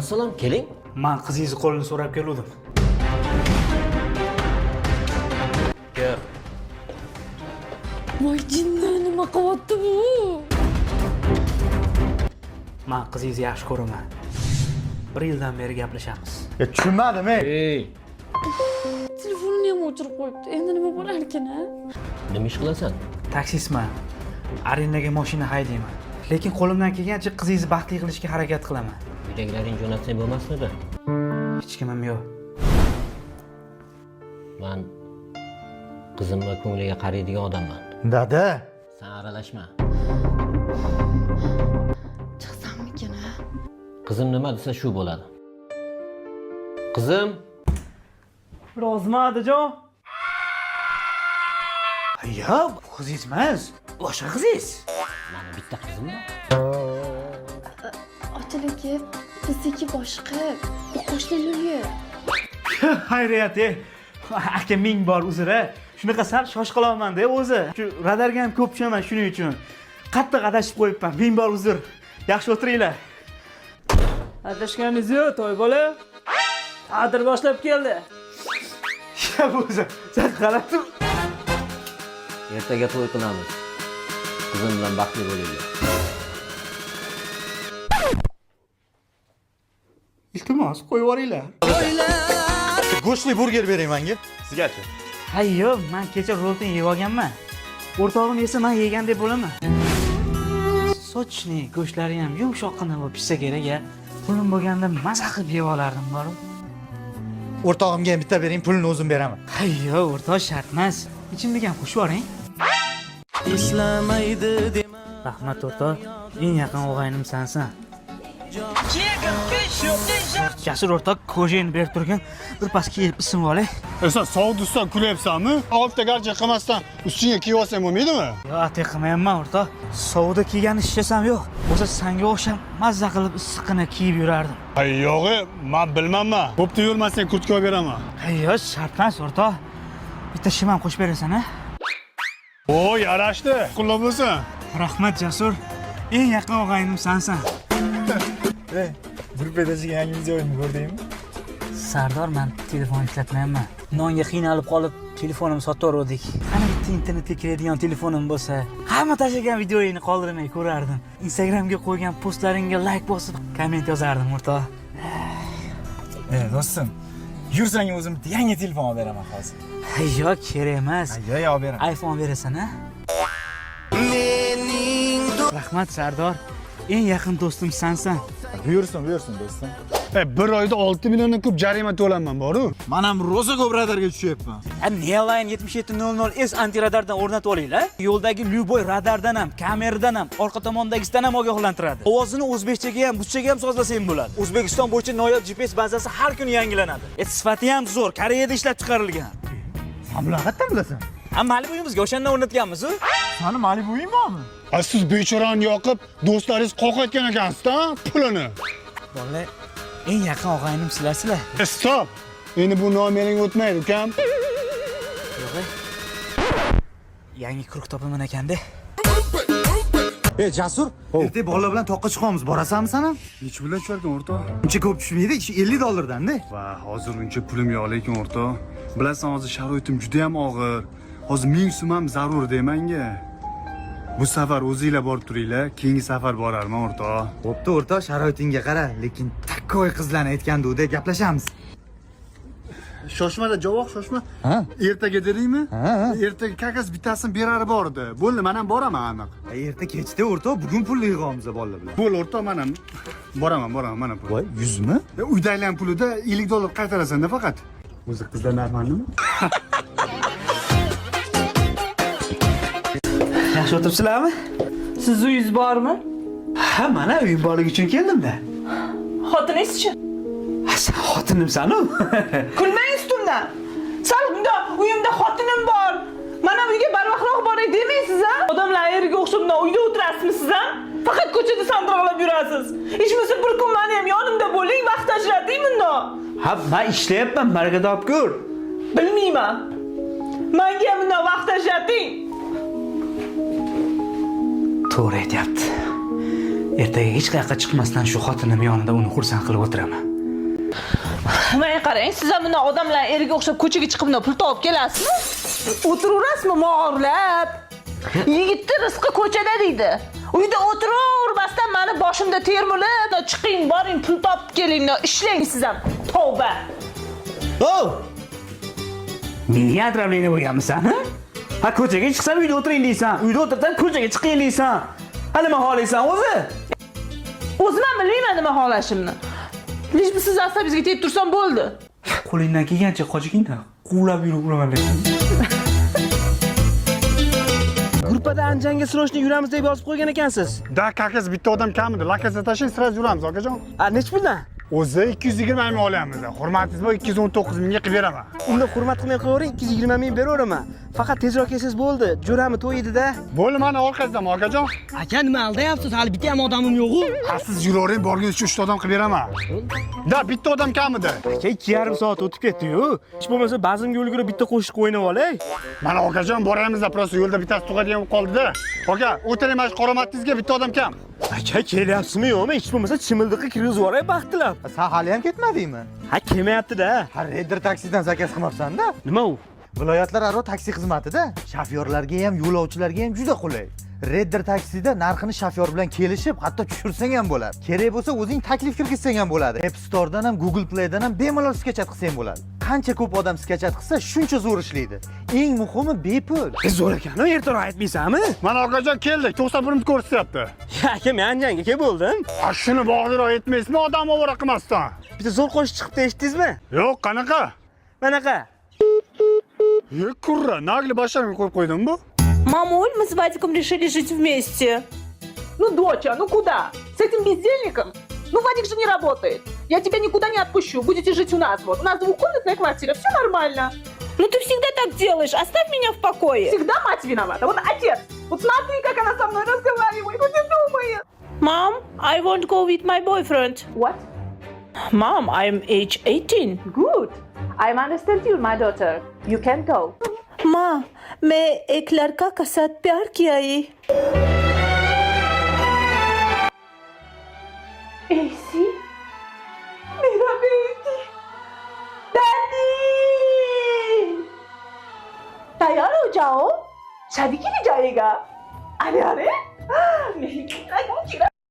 Assalom, keling. Man qizingizni qo'lini so'rab keluvdim. Kir. Voy jinni, nima qilyapti bu? Man qizingizni yaxshi ko'raman. Bir yildan beri gaplashamiz. Tushunmadim, ey. Ey, Telefonini ham o'chirib qo'yibdi. Endi nima bo'larkan, a? nima ish qilasan? Taksistman. Arendaga mashina haydayman. Lekin qo'limdan kelgancha qizingizni baxtli qilishga harakat qilaman. Uydagilaring jo'natsang bo'lmasmidi? Hech kimim yo'q. Man qizimni ko'ngliga qaraydigan odamman. Dada, Sen aralashma. Chiqsammikin, a? Qizim nima desa shu bo'ladi. Qizim, Rozimi, adajon? Yo'q, qizingiz emas. Boshqa qizingiz. mani bitta qizim bor. Ochil aka, bizniki boshqa. Bu qo'shnilar uyi. Xayriyat, ey. Aka ming bor uzr, a. Shunaqa sal shoshqalonman-da o'zi. Shu radarga ham ko'p tushaman shuning uchun. Qattiq adashib qo'yibman. Ming bor uzr. Yaxshi o'tiringlar. Adashganingiz yo'q, toy bola. Ta'til boshlab keldi. Ya o'zi, sen g'alati. Ertaga to'y qilamiz. Qizim bilan baxtli bo'linglar. Iltimos, qo'yib yuboringlar. Go'shtli burger bering menga. Sizgachi? Ha yo'q, men kecha roltin yeb olganman. O'rtog'im yesa men yegandek bo'laman. Sochni go'shtlari ham yumshoqqina bo'lib pishsa kerak a. Pulim bo'lganda maza qilib yeb olardim boru. O'rtog'imga ham bitta bering, pulini o'zim beraman. Ha yo'q, o'rtoq shart emas. Ichimlik ham qo'shib yuboring. Rahmat o'rtoq, eng yaqin og'aynim sansan. Jasur o'rtoq kojeni berib turgan, bir pas kiyib ism olay. Sen sovuq ustidan kulyapsanmi? Oltita garchi qilmasdan ustingga kiyib olsang bo'lmaydimi? Yo'q, atiq qilmayapman o'rtoq. Sovuqda kiygan ishlasam yo'q. Bo'lsa sanga o'xshab mazza qilib issiqqina kiyib yurardim. Ay yo'q, men bilmanman. Bo'pti, yur, men senga kurtka olib beraman. Ay yo'q, shart emas o'rtoq. Bitta shim ham qo'shib berasan, a? O, yarashdi. Qulluq bo'lsin. Rahmat Jasur. Eng yaqin og'aynim sansan. Ey, gruppadagiga yangi videoyimni ko'rdingmi? Sardor, men telefon ishlatmayapman. Nonga qiynalib qolib telefonimni sotib yubordik. Qani bitta internetga kiradigan telefonim bo'lsa, hamma tashlagan videoyingni qoldirmay ko'rardim. Instagramga qo'ygan postlaringga like bosib, komment yozardim o'rtoq. Ey, do'stim, yur senga o'zim bitta yangi telefon olib beraman hozir. Yo'q, kerak emas. Yo'q, olib beraman. iPhone berasan, a? Rahmat Sardor. Eng yaqin do'stim sansan. Buyursin, buyursin do'stim. Bir oyda 6 milliondan ko'p jarima to'lanman boru. Men ham rosa ko'p radarga tushyapman. Neoline 7700S antiradardan o'rnatib olinglar. Yo'ldagi любой radardan ham, kameradan ham, orqa tomondagisidan ham ogohlantiradi. Ovozini o'zbekchaga ham, ruschaga ham sozlasang bo'ladi. O'zbekiston bo'yicha noyob GPS bazasi har kuni yangilanadi. Sifati ham zo'r, Koreyada ishlab chiqarilgan. Sen bularni qayerdan bilasan? Ha, Malibu-yimizga o'shandan o'rnatganmiz-u. Sani Malibuing bormi? A siz bechorani yoqib, do'stlaringiz qoqayotgan ekansiz-da pulini. Bolalar, eng yaqin og'aynim sizlarsizlar. Stop. Endi bu nomering o'tmaydi, ukam. Yo'q. Yangi круг topaman ekanda. Ey, Jasur, ertaga bolalar bilan toqqa chiqamiz. Borasanmi sen ham? Necha puldan tusharkan o'rtoq? Uncha ko'p tushmaydi, 50 dollardan-da. Va hozir uncha pulim yo'q lekin o'rtoq. Bilasan hozir sharoitim juda ham og'ir. Hozir 1000 so'm ham zarur de menga. Bu safar o'zinglar borib turinglar, keyingi safar borarman o'rtoq. Bo'pti o'rtoq, sharoitingga qara, lekin такой qizlarni aytganda gaplashamiz. Shoshmada javob shoshma. Ha? Ertaga dedingmi? Ha, ha. Ertaga как раз bittasini berari bor edi. Bo'ldi, men ham boraman aniq. Erta kechda o'rtoq, bugun pul yig'amiz bolalar bilan. Bo'ldi o'rtoq, men ham boraman, boraman, mana pul. Voy, 100 mi? Uydagilar pulida 50 dollar qaytarasan-da faqat. O'zi qizlar normalmi? Yaxshi o'tiribsizlarmi? Siz uyingiz bormi? Ha, mana uyim borligi uchun keldim-da. Xotiningizchi? Ha, sen xotinimsan-u. Kulmang ustimdan. Sal bundoq uyimda xotinim bor. Mana uyga barvaqtroq boray demaysiz a? Odamlar eriga o'xshab bundoq uyda o'tirasizmi siz a? Faqat ko'chada sandiroqlab yurasiz. Hech bo'lmasa bir kun meni ham yonimda bo'ling, vaqt ajrating bundoq. Ha, men ishlayapman, baraka topib ko'r. Bilmayman. Menga ham bundoq vaqt ajrating. To'g'ri aytyapti. Ertaga hech qayoqqa chiqmasdan shu xotinim yonida uni xursand qilib o'tiraman. Menga qarang, siz ham bundan odamlar eriga o'xshab ko'chaga chiqib bundan pul topib kelasizmi? O'tiraverasizmi mog'orlab? Yigitni rizqi ko'chada deydi. Uyda o'tiravermasdan mani boshimda termulib, chiqing, boring, pul topib keling, ishlang siz ham. Tavba. O! Menga отравление bo'lganmisan, ha? Ha, ko'chaga chiqsam uyda o'tiring deysan, uyda o'tirsam ko'chaga chiqing deysan. Ha, nima xohlaysan o'zi? O'zim ham bilmayman nima xohlashimni. Лишь бы siz asabingizga tegib tursam bo'ldi. Qo'lingdan kelgancha qochgin-da, quvlab yurib uraman lekin. Gruppada Andijonga срочно yuramiz deb yozib qo'ygan ekansiz. Да, как раз bitta odam kam edi. Lokatsiya tashlang, сразу yuramiz, okajon. A, nechi puldan? O'zi 220 ming olyapmiz. Hurmatingiz bor, 219 mingga qilib beraman. Unda hurmat qilmay qo'yavering, 220 ming beraveraman. Faqat tezroq kelsangiz bo'ldi. Jo'rami to'y edi-da. Bo'ldi, mana orqangizdaman, okajon. Aka, nima aldayapsiz? Hali bitta ham odamim yo'q-u. Ha, siz yuravering, borgunizcha 3 ta odam qilib beraman. Да, bitta odam kam edi. Aka, 2,5 soat o'tib ketdi-yu. Hech bo'lmasa bazmga ulgurib bitta qo'shiq o'ynab olay. Mana okajon, boramiz, просто yo'lda bittasi tug'adigan bo'lib qoldi-da. Aka, o'tiring mana shu qoramattingizga bitta odam kam. Aka, kelyapsizmi yo'qmi? Hech bo'lmasa chimildiqqa kirgizib yuboray baxtilab. San hali ham ketmadingmi? Ha, kelmayapti-da. Ha, Redder taksidan заказ qilmabsan-da. Nima u? Viloyatlararo taksi xizmatida shofyorlarga ham, yo'lovchilarga ham juda qulay. Redder taksida narxini shofyor bilan kelishib, hatto tushirsang ham bo'ladi. Kerak bo'lsa o'zing taklif kirgizsang ham bo'ladi. App Store'dan ham, Google Play'dan ham bemalol скачать qilsang bo'ladi. Qancha ko'p odam скачать qilsa, shuncha zo'r ishlaydi. Eng muhimi bepul. E, zo'r ekan, ertaroq aytmaysanmi? Mana okajon, keldik. 91 minut ko'rsatyapti. Ya, aka, men Andijonga kelib bo'ldim. Ha, shuni bog'liroq aytmaysizmi, odam ovora qilmasdan? Bitta zo'r qo'shiq chiqibdi, eshitdingizmi? Yo'q, qanaqa? Manaqa. Ye, kurra, наглый boshlarimga qo'yib qo'ydim bu. Мамуль, мы с Вадиком решили жить вместе. Ну, доча, ну куда? С этим бездельником? Ну, Вадик же не работает. Я тебя никуда не отпущу. Будете жить у нас вот. У нас двухкомнатная квартира, все нормально. Ну ты всегда так делаешь. Оставь меня в покое. Всегда мать виновата. Вот отец. Вот смотри, как она со мной разговаривает. Вот не думает. Mom, I won't go with my boyfriend. What? Mom, I'm age 18. Good. I understand you, my daughter. You can go. माँ, मैं एक लड़का का साथ प्यार किया ये। AC? मेरा बेटी। डैडी, तैयार हो जाओ, शादी के लिए जाएगा। अरे अरे, नहीं।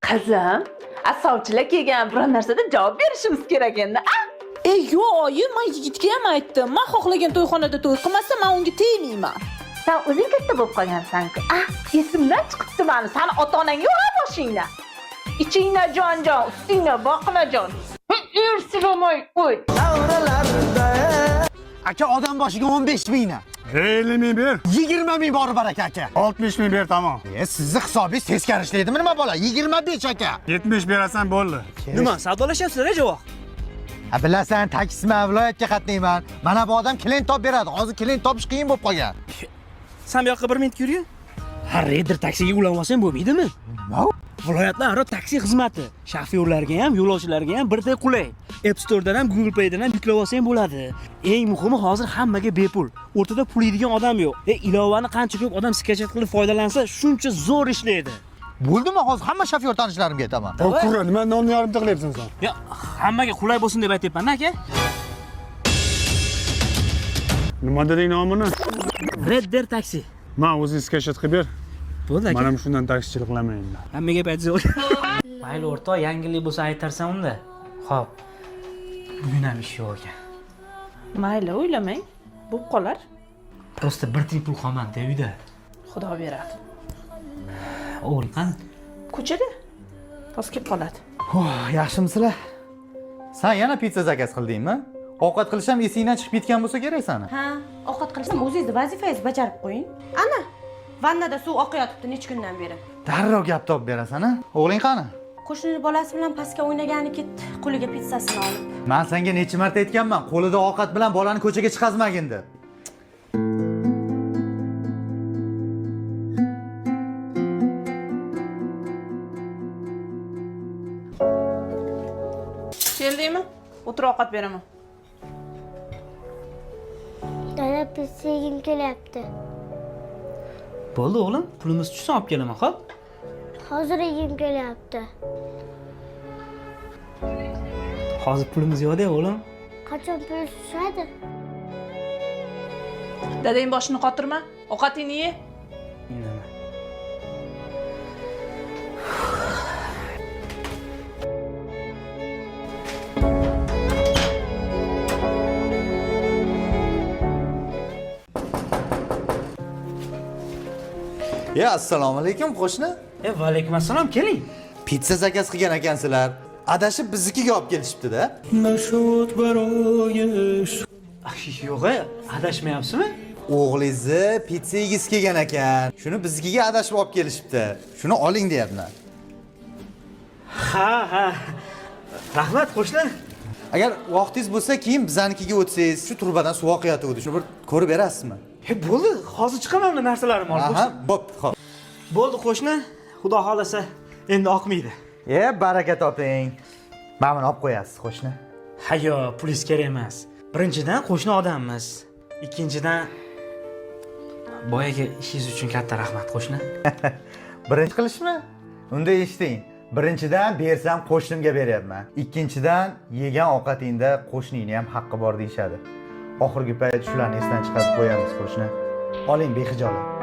Qizim, sovchilar kelgan, biror narsada javob berishimiz kerak endi, a? E, yo'q oyi, man yigitga ham aytdim, man xohlagan to'yxonada to'y qilmasa, man unga tegmayman. San o'zing katta bo'lib qolgansan-ku, a? Esimdan chiqibdi mani. Sani ota onang yo'q a boshingda? Ichingda jon jon, ustingda boqmajon. Ersilamay qo'y. Aka, odam boshiga 15 mingdan. 50 ming ber. 20 ming bor baraka aka. 60 ming ber, tamom. E, sizni hisobingiz teskari ishlaydimi nima bola? 25 aka. 70 berasan, bo'ldi. Nima, savdolashyapsizlar, javob? Ha, bilasan, taksiman, viloyatga qatnayman. Mana bu odam klient topib beradi. Hozir klient topish qiyin bo'lib qolgan. San bu yoqqa bir minut yurgin. Ha, Redder taksiga ulanib olsang bo'lmaydimi? Nima u? Viloyatlararo taksi xizmati. Shofyorlarga ham, yo'lovchilarga ham birdek qulay. App Store'dan ham, Google Play'dan ham yuklab olsang bo'ladi. Eng muhimi, hozir hammaga bepul. O'rtada pul yeydigan odam yo'q. E, ilovani qancha ko'p odam скачать qilib foydalansa, shuncha zo'r ishlaydi. Bo'ldimi? Hozir hamma shofyor tanishlarimga aytaman. O kurra, nima nonni yarimta qilyapsan sen? Ya, hammaga qulay bo'lsin deb aytyapman, aka. Nima deding nomini? Redder taksi. Man o'zing скачать qilib ber. Bo'ldi, aka. Man ham shundan taksichilik qilaman endi. Hammaga gap aytsa. Mayli o'rtoq, yangilik bo'lsa aytarsan unda. Xo'p. Bugun ham ish yo'q ekan. Mayli, o'ylamang, bo'lib qolar. Просто bir tiyin pul qolmadi uyda. Xudo beradi. O'g'lim qani? Ko'chada hozir kelib qoladi. Oh, yaxshimisizlar? San yana pitsa заказ qildingmi? Ovqat qilish ham esingdan chiqib ketgan bo'lsa kerak sani. Ha, ovqat qilishdan o'zingizni vazifangizni bajarib qo'ying. Ana, vannada suv oqayotibdi necha kundan beri. Darrov gap topib berasan, a? O'g'ling qani? Qo'shnini bolasi bilan pastga o'ynagani ketdi, qo'liga pitsasini olib. Man senga necha marta aytganman, qo'lida ovqat bilan bolani ko'chaga chiqazmagin deb. Keldingmi? O'tir, ovqat beraman. Dada, pitsa yegim kelyapti. Bo'ldi o'g'lim, pulimiz tushsa olib kelaman, xo'p? Hozir yegim kelyapti. Hozir pulimiz yo'q-da, o'g'lim. Qachon pul tushadi? Dadang boshini qotirma, ovqatingni ye. Indama. Ya, assalomu alaykum, qo'shni. E, va alaykum assalom, keling. Pitsa zakaz qilgan ekansizlar. Adashib biznikiga olib kelishibdi-da. Yo'q, adashmayapsizmi? O'g'lingizni pitsa yegisi kelgan ekan. Shuni biznikiga adashib olib kelishibdi. Shuni oling deyapman. Ha, ha. Rahmat, qo'shni. Agar vaqtingiz bo'lsa, keyin bizanikiga o'tsangiz, shu trubadan suv oqayotgandi. Shuni bir ko'rib berasizmi? E, bo'ldi, hozir chiqaman uni narsalarimni olib. Aha, bo'pti, xo'p. Bo'ldi, qo'shni. Xudo xolasa endi oqmaydi. E, baraka toping. Mana buni olib qo'yasiz, qo'shni. Ha, yo'q, pulingiz kerak emas. Birinchidan qo'shni odammiz. Ikkinchidan boyagi ishingiz uchun katta rahmat, qo'shni. Birinchi qilishmi? Unda eshiting. Birinchidan bersam qo'shnimga beryapman. Ikkinchidan yegan ovqatingda qo'shningni ham haqqi bor deyishadi. Oxirgi payt shularni esdan chiqarib qo'yamiz, qo'shni. Oling behijolat.